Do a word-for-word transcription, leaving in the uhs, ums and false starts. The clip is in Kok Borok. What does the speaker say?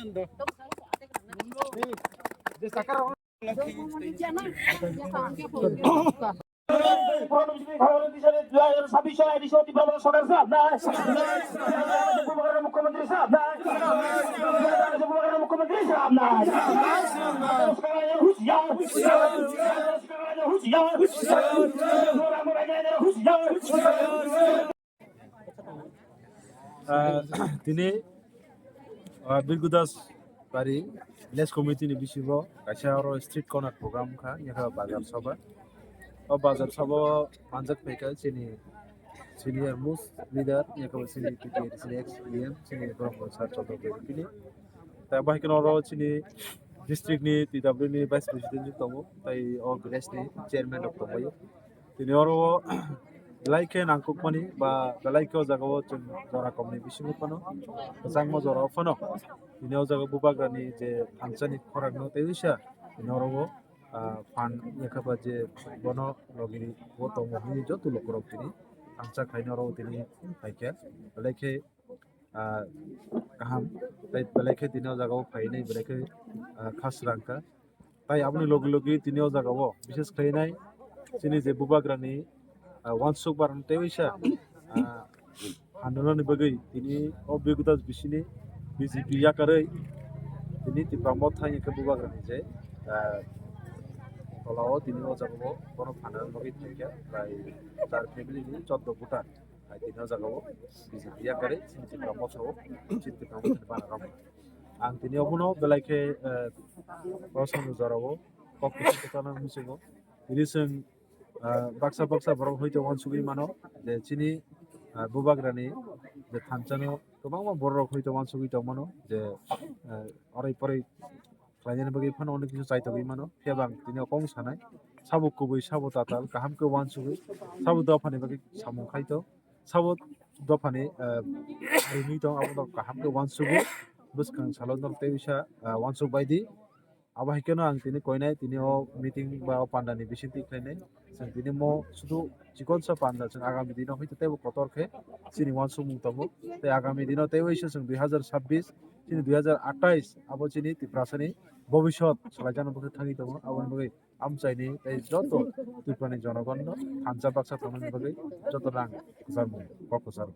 দুই হাজার ছাব্বিশ সালে ত্রিপুরা সরকার সাহেব নাই। মুখ্যমন্ত্রী সাহেব নাই। মুখ্যমন্ত্রী সাহেব নাই। হুঁশিয়ার, হুঁশিয়ার, হুঁশিয়ার। Ah, tini, ah, Birgudas bari village committee ni bisingo kaisa oro street corner program kha, yakha bazar sabha. O bazar sabha manjak phaikha chini senior most leader, yakha chini T T A D C ni ex D M, chini Brahma Sir Chandra Bey tini. Tai bahai kheno oro chini district ni T W ni vice president tongo, tai o village ni chairman rok tongbaio. Tini oro belai khe nangkukmani ba belai khe o jaga o chwng jora komni bisingo phano, kwchangma jora o phano tini o jaga bubagrani je thansani khorang no tei uisa tini oro o, ah, phan yakha ba je bono logi bo tongo hwnwi joto lukurok tini thansa khaina oro tini phaikha. Belai khe ah, kaham, tei belai khe tini o jaga o phainai belai khe, ah, khasrang kha. Tai aboni logi logi tini o jaga o bises khlainai chini je bubagrani, ah, uansuk barang tei uisa, ah, handalani bagwi tini o Birgudas bisini B J P yakarwi tini Tipra Motha hwnwi khe bubagrani je, ah, tola o tini o jaga o bono phanani bagwi phaikha, prai char family ni choddo voter. Hai tini o jaga o B J P yakarwi chini Tipra Motha o, chini Tipra Motha ni bana rok. Ang tini obono belai khe, eh, o samung jora o kok kuchuk kwchana muchungo. Tini chwng, eh, baksa baksa borok hoi tongma uansugwi mano je chini, eh, bubagrani je thansano kwbangma borok hoi tongma uansugwi tongmano je, eh, oroi poroi khlainani bagwi phano onek kisa chaitogwi mano. Phiya bo ang tini o kok sanai, sabo kubui, sabo tatal, kaham khe uansugwi, sabo dophani bagwi samung khai tong, sabo dophani, eh, rimwi tong, abo no kaham khe uansugwi, bwskang salo norok tei uisa, eh, uansuk bai di. Abo hai kheno ang tini koinai, tini o meeting ba o pandani bisingtwi khlainai. Chwng tini mo sudu chikonsa panda chwng agami dino hoi tei bo kotor khe chini uansukmung tongo. Tei agami dino tei uisa chwng dui hazar sabbish chini dui hazar atais abo chini Tiprasani bobisot salaijakna bagwi thangwi tongo. Aboni bagwi amchaini tei joto Tripurani jonogonno thansa baksa tongmani bagwi joto rang kwcharmung kok kwcharo.